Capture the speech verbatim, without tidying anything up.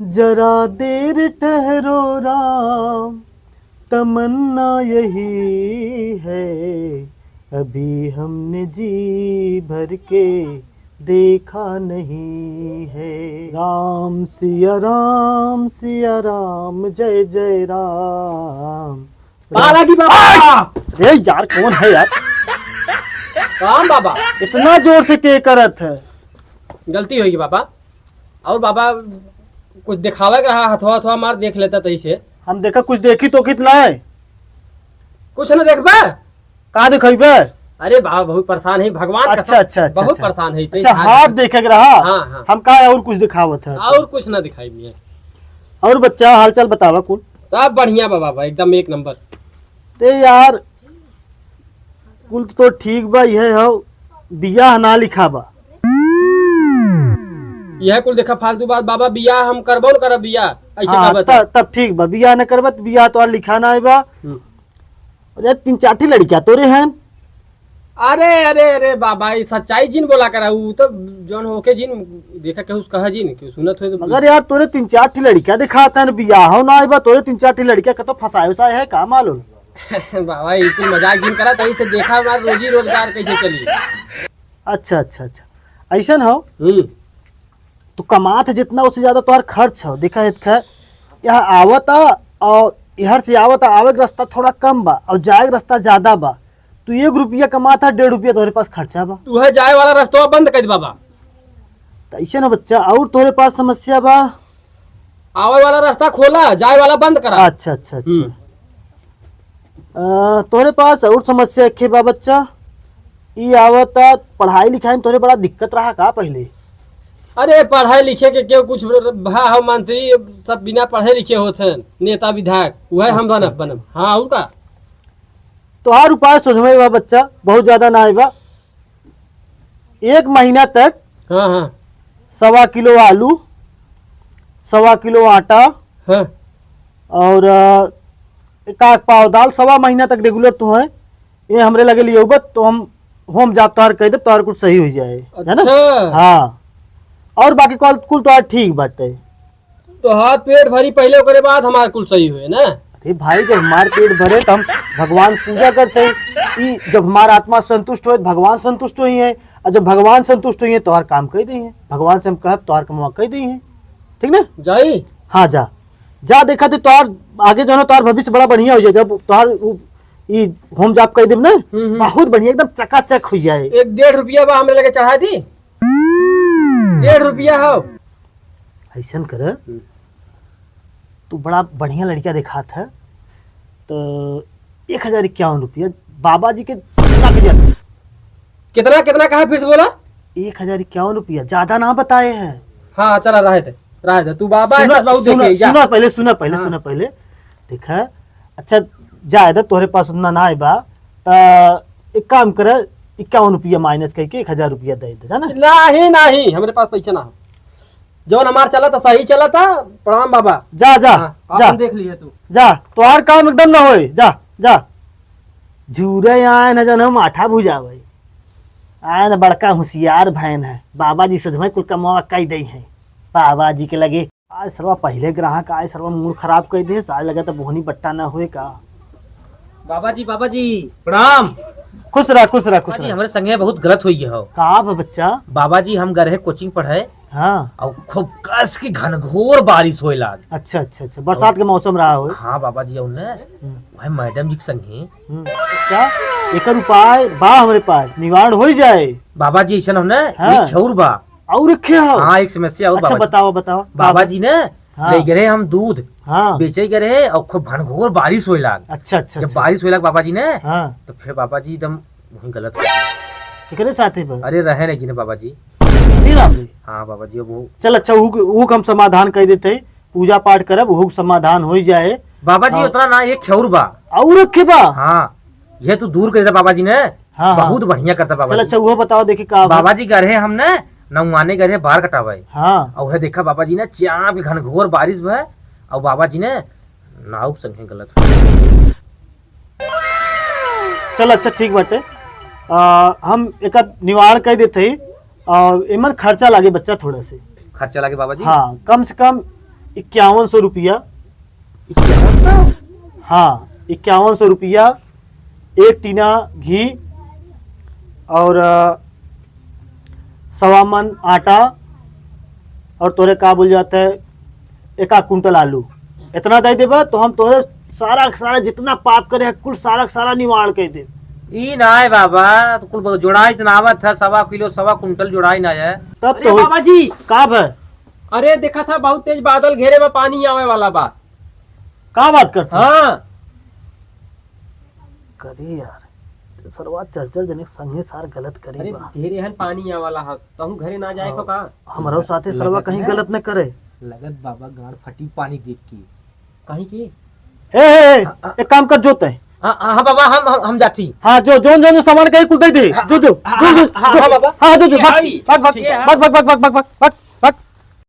जरा देर ठहरो राम, तमन्ना यही है, अभी हमने जी भर के देखा नहीं है। राम सिया राम सिया राम, जय जय राम। पालागी बाबा। ए यार, कौन है यार? राम बाबा। इतना जोर से के करत है? गलती होगी बाबा। और बाबा, कुछ दिखावे के रहा, हथवा हथवा मार देख लेता तही से। हम देखा कुछ देखी तो कितना है? कुछ न देखबा? का दिखइबे? अरे बाबा, बहुत परेशान है, भगवान अच्छा, कसम, अच्छा, अच्छा, बहुत अच्छा। परेशान है, अच्छा, हाथ हाथ देखे के रहा? हाँ, हाँ। हम का और कुछ दिखावत है? और कुछ ना दिखाई भैया। और बच्चा, हालचाल बतावा कुल। सब बढ़िया बा बाबा, एकदम एक नंबर। ते यार, कुल तो ठीक बा, यह हो, बियाह ना लिखा बा। यह कुल देखा फालतू बात बाबा, बियाह हम करबो न करब, बियाह ऐसे हाँ, कहबे त। त-, तब ठीक बा, बियाह न करबा त बियाह तोहार लिखा ना बा। हम्म। अरे, तीन चार ठी लड़कियां तोरे हैं। अरे, अरे, अरे बाबा, ये सच्चाई जिन बोला करा, उ तो जौन होके जिन देखा, केहू कहा जिन, केहू सुनत होए तो मगर यार, तोरे तीन चार ठी लड़कियां दिखात हैं, बियाह हो ना बा, तोरे तीन चार ठी लड़कियां कतो फंसाए उसाए है का मालूम? बाबा, ये कुल मजाक जिन करा, तही से देखा हमार रोजी रोजगार कैसे चली। अच्छा, अच्छा, अच्छा, ऐसन हो? हम्म। तू कमात है जितना, उससे ज्यादा तोहार खर्च हो। देखा है, यह आवता और इहर से आवता, आवे के रास्ता थोड़ा कम बा और जाए के रास्ता ज्यादा बा। तू एक रुपया कमात है, डेढ़ रुपया तोहरे पास खर्चा बा। तू है जाए वाला रास्ता बंद कर दे बाबा। त ऐसे ना बच्चा, और तोहरे पास समस्या बा? आवे वाला रास्ता खोला, जाए वाला बंद करा। अच्छा, अच्छा, अच्छा। हम्म। अ, तोहरे पास और समस्या एक बा बच्चा, ई आवत, पढ़ाई लिखाई में तोहरे बड़ा दिक्कत रहा का पहले? अरे, पढ़ाई लिखे के क्यों कुछ भा हो मंत्री, सब बिना पढ़े लिखे होत हैं, नेता विधायक, वह हम अच्छा, बनब, अच्छा। बनब। हाँ, और का? तोहार उपाय सोझवे बा बच्चा, बहुत ज्यादा ना आए बा। एक महीना तक हाँ, हाँ। सवा किलो आलू, सवा किलो आटा हाँ। और, अ, एक आध पाव दाल, सवा महीना तक रेगुलर तो है, ये हमरे लगे लिए उबत तो हम होम जाप तोहार कह देब, तोहार कुछ सही हो जाए, है ना? अच्छा। हाँ, और बाकी कुल, कुल तोहार ठीक बाटे। तो हाथ पेट भरी पहले, ओकरे बाद हमार कुल सही हुए ना। अरे भाई, जब हमार पेट भरे तो हम भगवान पूजा करते हैं। ई जब हमार आत्मा संतुष्ट होए, भगवान संतुष्ट होई है, और जब भगवान संतुष्ट होई है, तोहार काम कह दे हैं। भगवान से हम कहब, तोहार कमवा कह दे हैं, ठीक ना? जाई? हाँ, जा, जा, देखा तो तोहार आगे जो है ना, तोहार भविष्य बड़ा बढ़िया हो जाए। जब तोहार उ, ई होम जाप कह देब ना, हम्म, हम्म। बहुत बढ़िया, एकदम चकाचक हो जाए। एक डेढ़ रुपया बा, हमरे लगे चढ़ा दी। डेढ़ रुपया हो। ऐसन कर, हम्म। तू बड़ा बढ़िया लड़का दिखात है, तो एक हजार इक्यावन रुपया बाबा जी के ना के जाते। कितना, कितना कहा फिर से बोला? एक हजार इक्यावन रुपया, ज्यादा ना बताए हैं। हाँ, चला, रहे दे, रहे दे। तू बाबा सुना, ऐसा बहुत सुना, देखे, जा। सुना पहले, सुना पहले, हाँ। सुना पहले। देखा, अच्छा, जाए दे, तोहरे पास उतना ना आए बा, त एक काम कर, इक्यावन रुपया माइनस करके एक हजार रुपया दे दे, जाना? नहीं, नहीं, हमरे पास पैसा ना हो। जौन हमार चला था, सही चला था। प्रणाम बाबा। जा, जा, हाँ, जा। आपन देख लिए तू। जा, तोहार काम एकदम ना होए, जा, जा। झूरे आए न, जौन हम आटा भुजावे। आए न, बड़का होशियार भैन है। बाबा जी सजमय कुल कमवा कई दे हैं। बाबा जी के लगे आज सरवा पहले ग्राहक आए, सरवा मूड खराब कर दे, सारे लगे तो बोहनी बट्टा ना होए का। बाबा जी, बाबा जी, प्रणाम। खुश रह, खुश रह, खुश बाबा जी, रह। हमरे संगे बहुत गलत होई गया हो। का बा बच्चा? बाबा जी, हम गए रहे कोचिंग पढ़े। हाँ। और खूब कस की घनघोर बारिश होए लाग। अच्छा, अच्छा, अच्छा, बरसात और के मौसम रहा हो। हाँ बाबा जी, और ने हम्म। भाई मैडम जी के संगे। हम्म। क्या? एकर उपाय बा हमरे पास, निवारण हो ही जाए। बाबा जी, ऐसा हम ने हाँ। एक और बा। और रखे हो? हाँ, एक समस्या और अच्छा, बाबा जी। बताओ, बताओ। बाबा जी ने हाँ। ले गए हम दूध हाँ। बेचे गए रहे और खूब घनघोर बारिश होए लाग। अच्छा, अच्छा, जब अच्छा। बारिश होए लाग बाबा जी ने, हाँ। तो फिर बाबा जी एकदम वहीं गलत हो गए। केकरे साथे बा? अरे रहे नहीं गिने बाबा जी। नहीं रहा बे? हाँ बाबा जी, अब वो चल अच्छा, ऊ, ऊ हम समाधान कर देते हैं, पूजा पाठ करब, ऊ समाधान हो ही जाए। बाबा जी, हाँ। उतना ना, एक खेउर बा। और रखे बा? हाँ, ये तू दूर कर देता बाबा जी ने, हाँ, हाँ। बहुत बढ़िया करता बाबा चल जी। अच्छा, वो बताओ, देखी का बा? बाबा जी गए रहे हमने, नौआने गए रहे बार कटावे। हाँ। और वह देखा बाबा जी ने, चाप के घनघोर बारिश भय, और बाबा जी ने नाव के संगे गलत हो। चल अच्छा, ठीक बाटे। आ, हम एकर निवारण कर देते ही, और एमन खर्चा लागे बच्चा थोड़ा से। खर्चा लागे बाबा जी? हाँ, कम से कम इक्यावन सौ रुपया। इक्यावन सौ? हाँ, इक्यावन सौ रुपया, एक टीना घी और, अ, सवा मन आटा और तोरे का बोल जाता है, एका कुंटल आलू। इतना दे देबा तो हम तोरे सारा, सारा जितना पाप करे है, कुल सारा, सारा निवारण कर दे। ई ना है बाबा, तो कुल जोड़ाई तो ना आवत है, सवा किलो, सवा कुंटल जोड़ाई ना है। तब अरे तो होई। बाबा जी। का भा? अरे देखा था, बहुत तेज बादल घेरे बा, पानी आवे वाला बा। का बात करता? हाँ। करी यार, सरवा चढ़ चढ़ जने संगे सार गलत करी अरे बा। घेरे हन, पानी आवे वाला है, तहूँ घरे ना जाए हाँ। को का? हमरो साथे सरवा लगत कहीं है। गलत न करे। लगत बाबा गाड़ फटी पानी देख के। कहीं के? ए, ए, ए, हाँ, हाँ। एक काम कर, जोत है। हाँ, हाँ, हाँ, बाबा, हम, हम, हम जाती। हाँ, जो, जो, जो, जो सामान कहीं कुल दे दे। हाँ, जो, जो, हाँ, जो, जो, हाँ, जो। हाँ, बाबा। हाँ, जो, जो, ये भाग, आई। भाग, भाग, ये भाग, आई। भाग, भाग, भाग, भाग, भाग, भाग, भाग।